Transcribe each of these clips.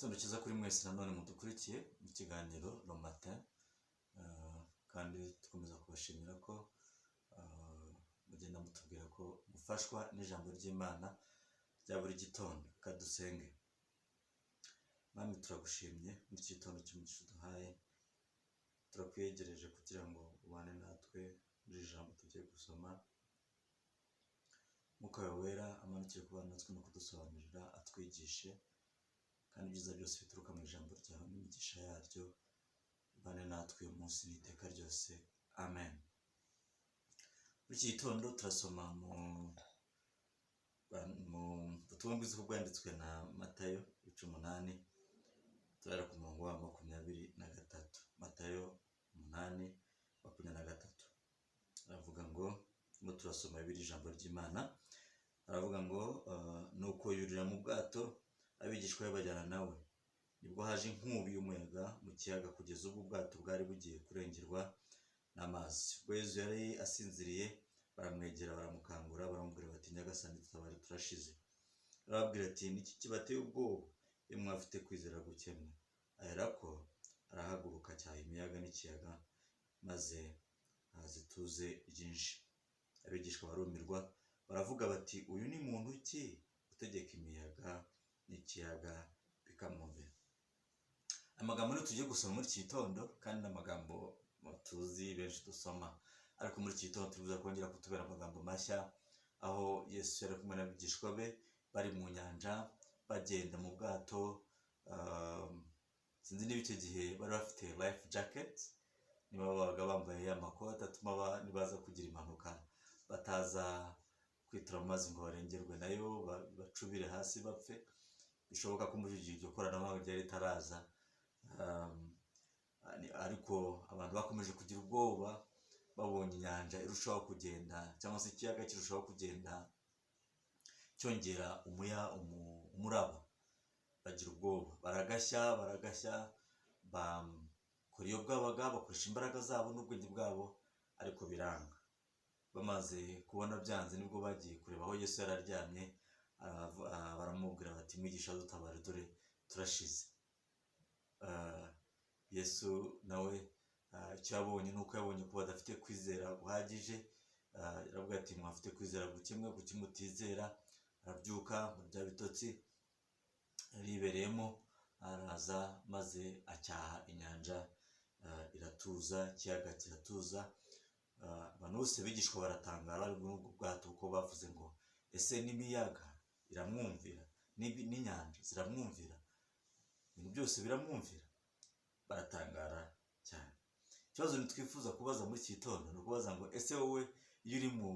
Igitondo cyiza kuri mwese nanone mudukurikiye mu kiganiro Le Matin, kandi dukomeza kubashimira ko mugenda mutubwira ko mufashwa n'ijambo ry'Imana rya buri gitondo. Reka dusenge. Mwami, turagushimye muri iki gitondo cy'umugisha uduhaye, turakwiyegereje kugira ngo ubane natwe muri iri jambo tugiye gusoma. Mwuka wawe wera amanukire kubana natwe no kudusobanurira, atwigishe, kandi ibyiza byose bituruka mu ijambo ryawe n'imigisha yaryo bane natwe uyu munsi n'iteka ryose. Amen. Muri iki gitondo turasoma mu butumwa bwiza uko bwanditswe na Matayo, ibice 8, turahera ku murongo wa 23. Matayo 8:23 aravuga ngo, ngo turasoma bibiri ijambo ry'Imana, aravuga ngo: "Nuko yurira mu bwato, abigishwa be bajyana nawe. Nibwo haje inkubi y'umuyaga mu kiyaga kugeza ubwo ubwato bwari bugiye kurengerwa n'amazi. Ubwo Yezu yari asinziriye, baramwegera baramukangura, baramubwira bati: 'Nyagasani, dutabare, turashize.' Arababwira ati: 'Niki kibateye ubwoba, iyo mwafite kwizera guke mwe?' Aherako arahaguruka, acyaha imiyaga n'ikiyaga, maze haza ituze ryinshi. Abigishwa barumirwa, baravuga bati: 'Uyu ni muntu ki utegeka imiyaga n'ikiyaga bikamwumvira?'" Amagambo niyo tugiye gusoma muri iki gitondo, kandi ni amagambo tuzi benshi dusoma, ariko muri iki gitondo turibuza kongera kutubera amagambo mashya, aho Yesu yari kumwe n'abigishwa be bari mu nyanja bagenda mu bwato. Sinzi niba icyo gihe bari bafite life jacket, niba babaga bambaye amakoti atuma nibaza kugira impanuka bataza kwitura mu mazi ngo barengerwe nayo, bacubire hasi bapfe. Bishoboka ko muri icyo gihe iryo koranabuhanga ryari ritaraza. Ariko abantu bakomeje kugira ubwoba babonye inyanja irushaho kugenda, cyangwa se ikiyaga kirushaho kugenda cyongera umuraba, bagira ubwoba, baragashya, baragashya, bakora iyo bwabaga, bakoresha imbaraga zabo n'ubwenge bwabo, ariko biranga. Bamaze kubona byanze, nibwo bagiye kureba aho Yesu yari aryamye, baramubwira bati: "Mwigisha, dutabare, dore turashize." Yesu nawe icyo yabonye ni uko yabonye ko badafite kwizera guhagije. Aravuga ati: "Mwafite kwizera guke mwe, kuki mutizera?" Arabyuka mu bya bitotsi yaribereyemo, araza maze acyaha inyanja, iratuza, ikiyaga kiratuza. Abantu bose bigishwa baratangara bari muri ubwo bwato, kuko bavuze ngo: "Ese n'imiyaga iramwumvira, n'inyanja ziramwumvira, ibintu byose biramwumvira?" Baratangara cyane. Ikibazo ntitwifuza kubaza muri iki gitondo ni ukubaza ngo: ese wowe iyo uri mu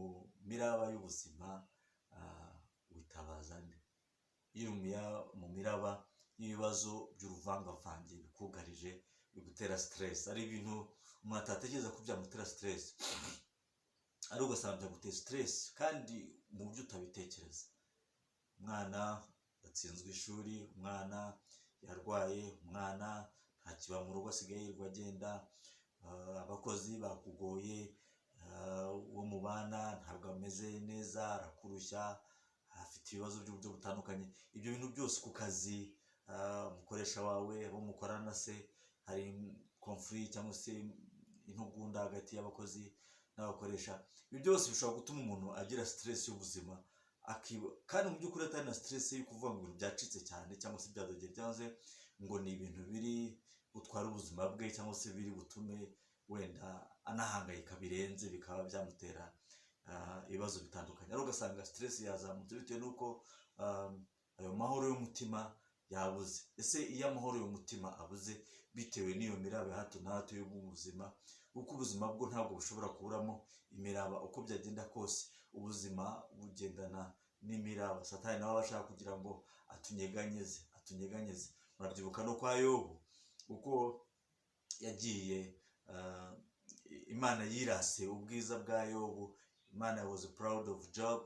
miraba y'ubuzima witabaza nde? Iyo uri mu miraba y'ibibazo by'uruvangavange bikugarije, bigutera stress, ari ibintu umuntu atatekereza ko byamutera stress, ari ugasanga byagutera stress kandi mu buryo utabitekereza: umwana yatsinzwe ishuri, umwana yarwaye, umwana ntakiba mu rugo, asigaye yirirwa agenda, abakozi bakugoye, uwo mubana ntabwo ameze neza, arakurushya, afite ibibazo by'uburyo butandukanye. Ibyo bintu byose ku kazi, umukoresha wawe, abo mukorana se, hari conflit cyangwa se intugunda hagati y'abakozi n'abakoresha. Ibi byose bishobora gutuma umuntu agira stress y'ubuzima, kandi mu by'ukuri atari na stress yo kuvuga ngo ibintu byacitse cyane cyangwa se byadogeye, cyangwa se ngo ni ibintu biri butware ubuzima bwe, cyangwa se biri butume wenda anahangayika birenze, bikaba byamutera ibibazo bitandukanye. Ariko ugasanga stress yazamutse bitewe n'uko ayo mahoro y'umutima yabuze. Ese iyo amahoro y'umutima abuze bitewe n'iyo miraba ya hato na hato y'ubuzima, kuko ubuzima bwo ntabwo bushobora kuburamo imiraba, uko byagenda kose ubuzima bugendana n'imiraba. Satani nawe aba ashaka kugira ngo atunyeganyeze, atunyeganyeze. Murabyibuka no kwa Yobu, uko yagiye, Imana yirase ubwiza bwa Yobu. Imana was proud of Job,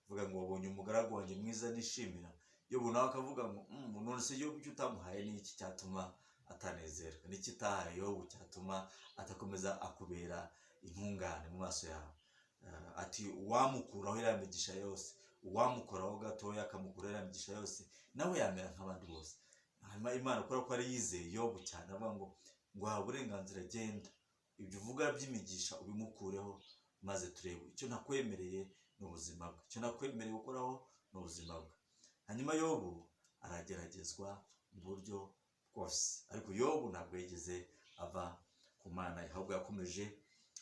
ivuga ngo: "Wabonye umugaragu wanjye mwiza nishimira?" Yobu nawe akavuga ngo: "None se Yobu icyo utamuhaye ni iki cyatuma atanezerwa? N'iki utahaye Yobu cyatuma atakomeza akubera intungane mu maso yawe?" Ati: "Uwamukuraho iriya migisha yose, uwamukoraho gatoya akamukuraho iriya migisha yose, nawe yamera nk'abandi bose." Hanyuma Imana, kubera ko yari yizeye Yobu cyane, avuga ngo nguhawe uburenganzira, genda ibyo uvuga by'imigisha ubimukureho, maze turebe. Icyo nakwemereye ni ubuzima bwe, icyo nakwemereye gukoraho ni ubuzima bwe. Hanyuma Yobu arageragezwa mu buryo bwose, ariko Yobu ntabwo yigeze ava ku Mana, ahubwo yakomeje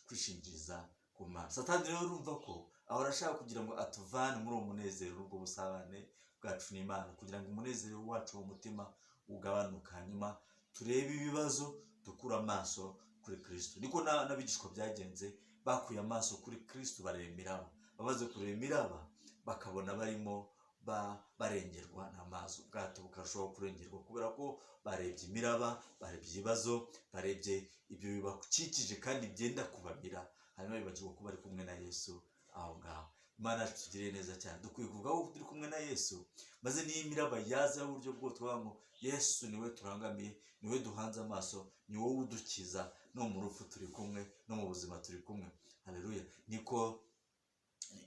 kwishingikiriza ku Mana. Satani rero urumva ko ahora ashaka kugira ngo atuvane muri uwo munezero n'ubwo busabane bwacu n'Imana, kugira ngo umunezero wacu mu mutima ugabanuke, hanyuma turebe ibibazo, dukure amaso kuri Kirisito. Niko n'abigishwa byagenze, bakuye amaso kuri Kirisito, bareba imiraba. Bamaze kureba imiraba, bakabona barimo barengerwa n'amazi, ubwato bukarushaho kurengerwa kubera ko barebye imiraba, barebye ibibazo, barebye ibyo bibakikije kandi byenda kubamira, hanyuma bibagirwa ko bari kumwe na Yesu aho ngaho. Imana yacu tugiriye neza cyane. Dukwiye kuvuga ko turi kumwe na Yesu, maze niyo imiraba yaza y'uburyo bwose, tuvuga ngo Yesu niwe turangamiye, niwe duhanze amaso, ni wowe udukiza, no mu rupfu turi kumwe, no mu buzima turi kumwe. Haleluya!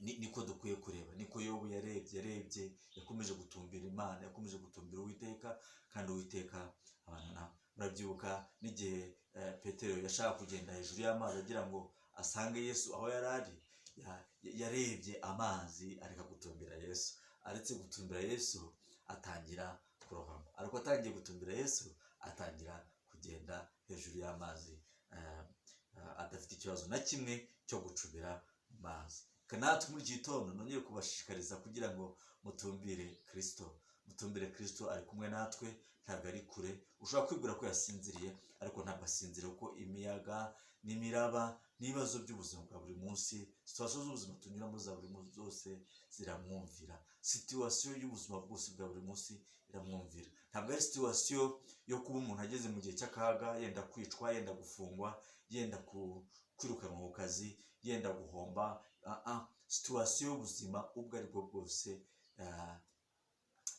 Niko dukwiye kureba, niko Yobu yarebye, yakomeje gutumbira Imana, yakomeje gutumbira Uwiteka, kandi Uwiteka abana nawe. Murabyibuka n'igihe Petero yashaka kugenda hejuru y'amazi agira ngo asange Yesu aho yari ari, yarebye amazi areka gutumbira Yesu. Aretse gutumbira Yesu, atangira kurohama, ariko atangiye gutumbira Yesu, atangira kugenda hejuru y'amazi, adafite ikibazo na kimwe cyo gucubira mu mazi. Natwe muri iki gitondo nongeye kubashishikariza kugira ngo mutumbire Kirisito, mutumbire Kirisito. Ari kumwe natwe, ntabwo ari kure. Ushobora kwibwira ko yasinziriye, ariko ntabwo asinziriye, kuko imiyaga n'imiraba n'ibibazo by'ubuzima bwa buri munsi, situation z'ubuzima tunyuramo za buri munsi zose ziramwumvira. Situation y'ubuzima bwose bwa buri munsi iramwumvira. Ntabwo ari situation yo kuba umuntu ageze mu gihe cy'akaga, yenda kwicwa, yenda gufungwa, yenda kwirukanwa ku kazi, yenda guhomba. Situation y'ubuzima ubwo ari bwo bwose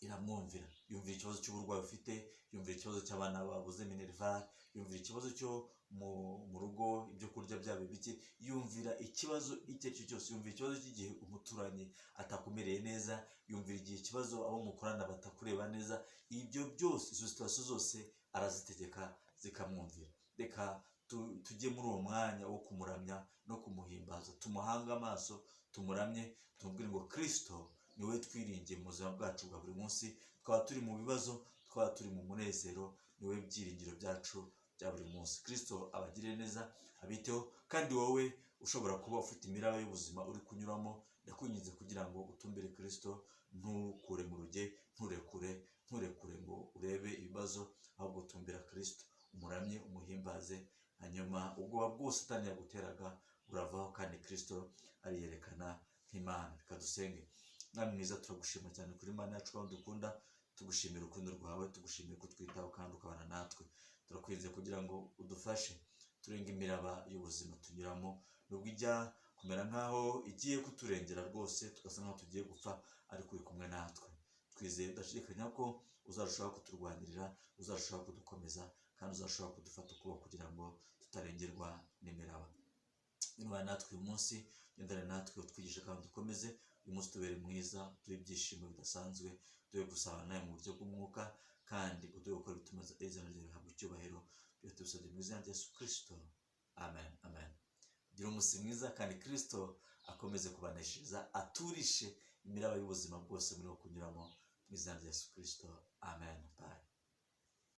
iramwumvira. Yumvira ikibazo cy'uburwayi ufite, yumvira ikibazo cy'abana babuze minerval, yumvira ikibazo cyo mu rugo, ibyo kurya byaba bike, yumvira ikibazo icyo ari cyo cyose, yumvira ikibazo cy'igihe umuturanyi atakumereye neza, yumvira igihe ikibazo abo mukorana batakureba neza. Ibyo byose, izo situation zose arazitegeka zikamwumvira. Reka tujye muri uwo mwanya wo kumuramya no kumuhimbaza, tumuhange amaso, tumuramye, tumubwire ngo Kirisito niwe twiringiye mu buzima bwacu bwa buri munsi. Twaba turi mu bibazo, twaba turi mu munezero, niwe byiringiro byacu bya buri munsi. Kirisito abagirire neza, abiteho. Kandi wowe ushobora kuba ufite imiraba y'ubuzima uri kunyuramo, ndakwinginze kugira ngo utumbire Kirisito, ntukure mu ruge, nturekure, nturekure ngo urebe ibibazo, ahubwo tumbira Kirisito, umuramye, umuhimbaze, hanyuma ubwoba bwose Satani yaguteraga buravaho, kandi Kirisito ariyerekana nk'Imana. Reka dusenge. Mwami mwiza, turagushima cyane kuri Imana yacu kandi dukunda. Tugushimira urukundo rwawe, tugushimiye kutwitaho kandi ukabana natwe. Turakwinginze kugira ngo udufashe turenge imiraba y'ubuzima tunyuramo, nubwo ijya kumera nk'aho igiye kuturengera rwose, tugasa nk'aho tugiye gupfa, ariko uri kumwe natwe. Twizeye udashidikanya ko uzarushaho kuturwanirira, uzarushaho kudukomeza, kandi uzarushaho kudufata ukuboko kugira ngo tutarengerwa n'imiraba. Intwara natwe uyu munsi, gendana natwe, utwigishe kandi dukomeze. Uyu munsi tubere mwiza, duhe ibyishimo bidasanzwe, duhe gusabana nawe mu buryo bw'umwuka, kandi uduhe gukora ibituma izina ryawe rihabwa icyubahiro. Ibyo tubisabye mu izina rya Yesu Kirisito, amen, amen. Gira umunsi mwiza, kandi Kirisito akomeze kubaneshereza, aturishe imiraba y'ubuzima bwose muri kunyuramo, mu izina rya Yesu Kirisito, amen.